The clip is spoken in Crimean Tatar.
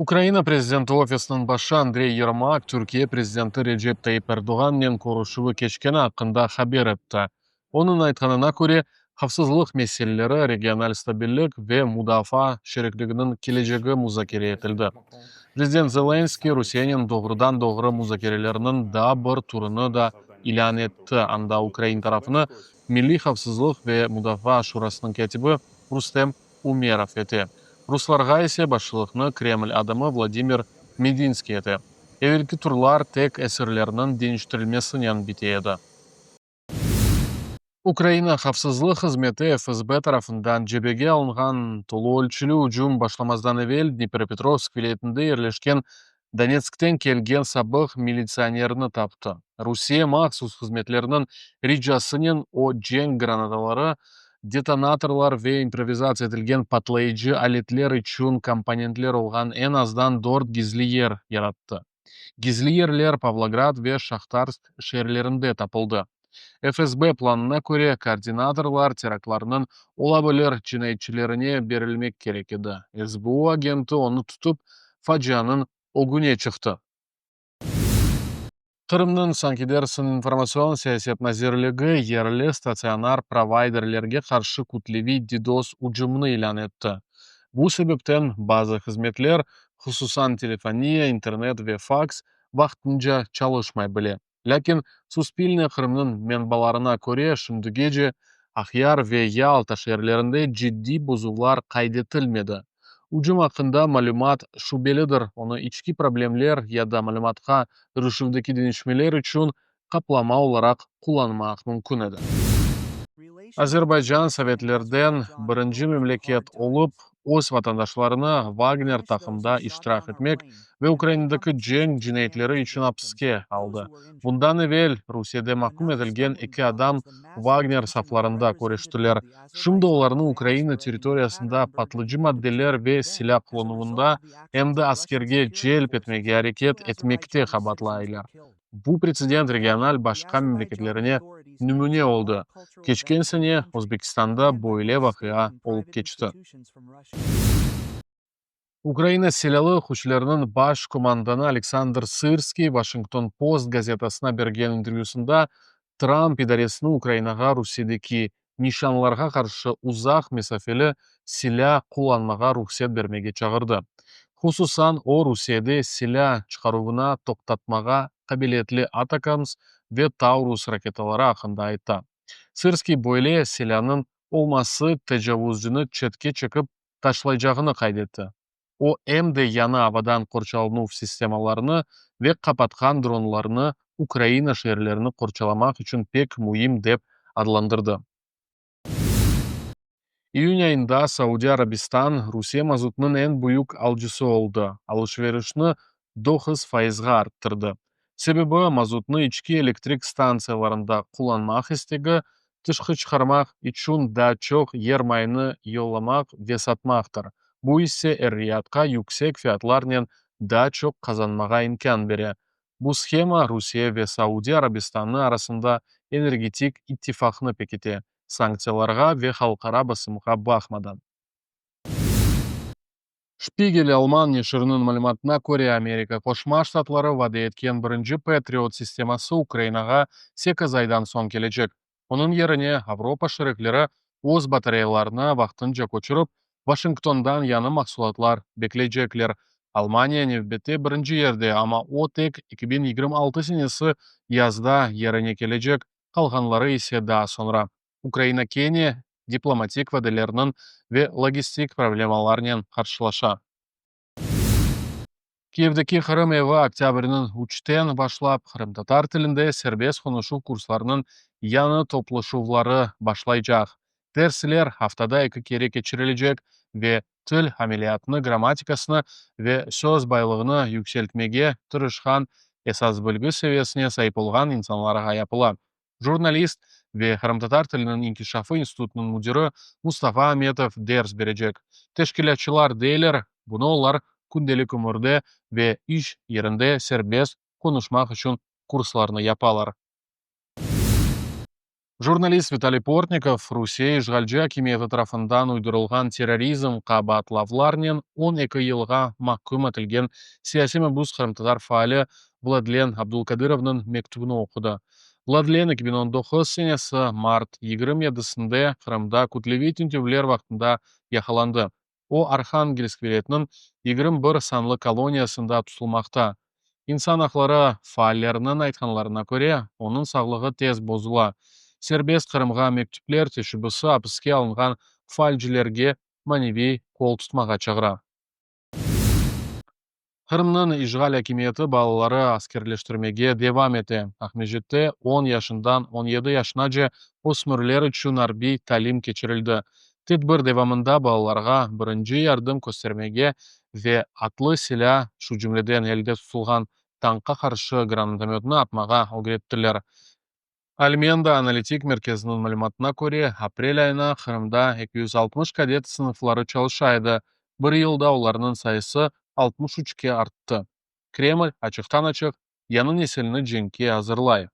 Ukraina prezidenti ofisiniñ başı Andrey Yermak Türkiye prezidenti Recep Tayyip Erdoğannen körüşüvi keçkeni aqqında haber etti. Onıñ aytqanına köre, havfsızlıq meseleleri, regional stabillik ve mudafaa şerikliginiñ kelecegi muzakere etildi. Prezident Zelenskıy Rusiyenen doğrudan-doğru muzakerelerniñ daa bir turını da ilân etti, anda ukrain tarafını Milliy havfsızlıq ve mudafaa şurasınıñ kâtibi Rustem Umerov ete. Ruslarğa ise başçılıqnı Kreml adamı Vladimir Medinskiy ete. Evelki turlar tek esirlerniñ deñiştirilmesinen bite edi. Ukraina havfsızlıq hızmeti FSB tarafından cebege alınğan tolu ölçüli ücüm başlamazdan evel Dnipropetrovsk vilâyetinde yerleşken Donetskten kelgen sabıq militsionerni taptı. Rusiye mahsus hızmetleriniñ ricasınen o, cenk granataları, detonatorlar ve improvizatsiya etilgen patlayıcı aletler içün komponentler olğan eñ azdan dört gizli yer yarattı. Gizli yerler Pavlograd ve Şahtarsk şeerlerinde tapıldı. FSB planına köre, koordinatorlar teraktlarnıñ ola bilir cinayetçilerine berilmek kerek edi. SBU agenti onı tutıp, facianıñ ögüne çıqtı. Qırımnıñ sanki dersiñ İnformatsion siyaset nazirligi yerli statsionar provayderlerge qarşı kütleviy DDoS ücümini ilân etti. Bu sebepten bazı hızmetler, hususan telefoniya, internet ve faks, vaqtınca çalışmay bile. Lâkin, Suspilne Qırımnıñ menbalarına köre, şimdigece Aqyar ve Yalta şeerlerinde ciddiy bozuvlar qayd etilmedi. Ücüm aqqında malümat şübelidir, onı içki problemler ya da malümatqa irişüvdeki deñişmeler içün qaplama olaraq qullanmaq mümkün edi. Azerbaycan sovetlerden birinci memleket olıp, öz vatandaşlarını Vagner taqımda iştirak etmek ve Ukrainadaki cenk cinayetleri içün apiske aldı. Bundan evel Rusiyede mahküm etilgen eki adam Vagner saflarında küreştiler. Şimdi olarnı Ukraina territoriyasında patlıcı maddeler ve silâ qullanuvında, em de askerge celp etmege areket etmekte qabaatlaylar. Bu pretsedent regional başqa memleketlerine nümüne oldı. Keçken sene Özbekistanda böyle vaqia olıp keçti. Ukraina Silâlı küçleriniñ baş komandanı Aleksandr Sırskiy Washington Post gazetasına bergen intervyüsında Tramp idaresini Ukrainağa Rusiyedeki nişanlarğa qarşı uzaq mesafeli silâ qullanmağa ruhset bermege çağırdı. Hususan, o, Rusiyede silâ çıqaruvını toqtatmağa qabiliyetli ATACMS ve Taurus raketaları aqqında ayta. Sırskiy böyle silânıñ olması tecavuzcını çetke çekip taşlaycağını qayd etti. O, em de yañı avadan qorçalanuv sistemalarını ve qapatqan dronlarnı Ukraina şeerlerini qorçalamaq içün pek müim dep adlandırdı. İyün ayında Saudiy Arabistan Rusiye mazutınıñ eñ büyük alıcısı oldı, alış-verişni 9 fayızğa arttırdı. Sebebi, mazutnı içki elektrik stantsiyalarında qullanmaq istegi, tışqı çıqarmaq içün daa çoq yermaynı yollamaq ve satmaqtır, bu ise Er-Riyadqa yüksek fiyatlarnen daa çoq qazanmağa imkân bere. Bu shema Rusiye ve Saudiy Arabistanı arasında energetik ittifaqnı pekite, sanktsiyalarğa ve halqara basımğa baqmadan. Spiegel alman neşiriniñ malümatına köre, Amerika Qoşma Ştatları vade etken birinci Patriot sisteması Ukrainağa sekiz aydan soñ kelecek. Onıñ yerine Avropa şerikleri öz batareyalarını vaqtınca köçürip, Washingtondan yañı mahsulatlar bekleycekler. Almaniya nevbette birinci yerde, amma o tek 2026 senesi yazda yerine kelecek, qalğanları ise daa soñra. Ukraina kene diplomatik vadelerniñ ve logistik problemalarnen qarşılaşa. Kiyevdeki Qırım evi oktâbrniñ üçten başlap qırımtatar tilinde serbest qonuşuv kurslarınıñ yañı toplaşuvları başlaycaq. Dersler aftada eki kere keçirilecek ve til ameliyatını, grammatikasını ve söz baylığını yükseltmege tırışqan esas bilgi seviyesine saip olğan insanlarğa yapıla. Jurnalist ve Qırımtatar tiliniñ inkişafı institutınıñ müdiri Mustafa Ametov ders berecek. Teşkilâtçılar deyler, bunı olar kündelik ömürde ve iş yerinde serbest qonuşmaq içün kurslarnı yapalar. Jurnalist Vitaliy Portnikov Rusiye işğalci akimiyeti tarafından uydurılğan terrorizm qabaatlavlarnen 12 yılğa mahküm etilgen siyasiy mabüs qırımtatar faali Vladlen Abdulkadırovnıñ mektübini oqudı. Vladlen 2019 senesi mart 27-sinde Qırımda kütleviy tintüvler vaqtında yaqalandı. O, Arhangelsk vilâyetiniñ 21 sanlı koloniyasında tutulmaqta. İnsan aqları faalleriniñ aytqanlarına köre, onıñ sağlığı tez bozula. Serbest Qırımğa mektüpler teşebbüsi apiske alınğan faalcilerge maneviy qol tutmağa çağıra. Qırımnıñ işğal akimiyeti balaları askerleştirmege devam ete. Aqmescitte 10 yaşından 17 yaşınace ösmürler içün arbiy talim keçirildi. Tedbir devamında balalarğa birinci yardım köstermege ve atlı silâ, şu cümleden elde tutulğan tankqa qarşı granatomötni atmağa ögrettiler. Almenda analitik merkeziniñ malümatına köre, aprel ayına Qırımda 260 kadet sınıfları çalışa edi. Bir yılda olarnıñ sayısı 63-ke arttı. Kreml açıqtan-açıq yañı nesilni cenkke azırlay.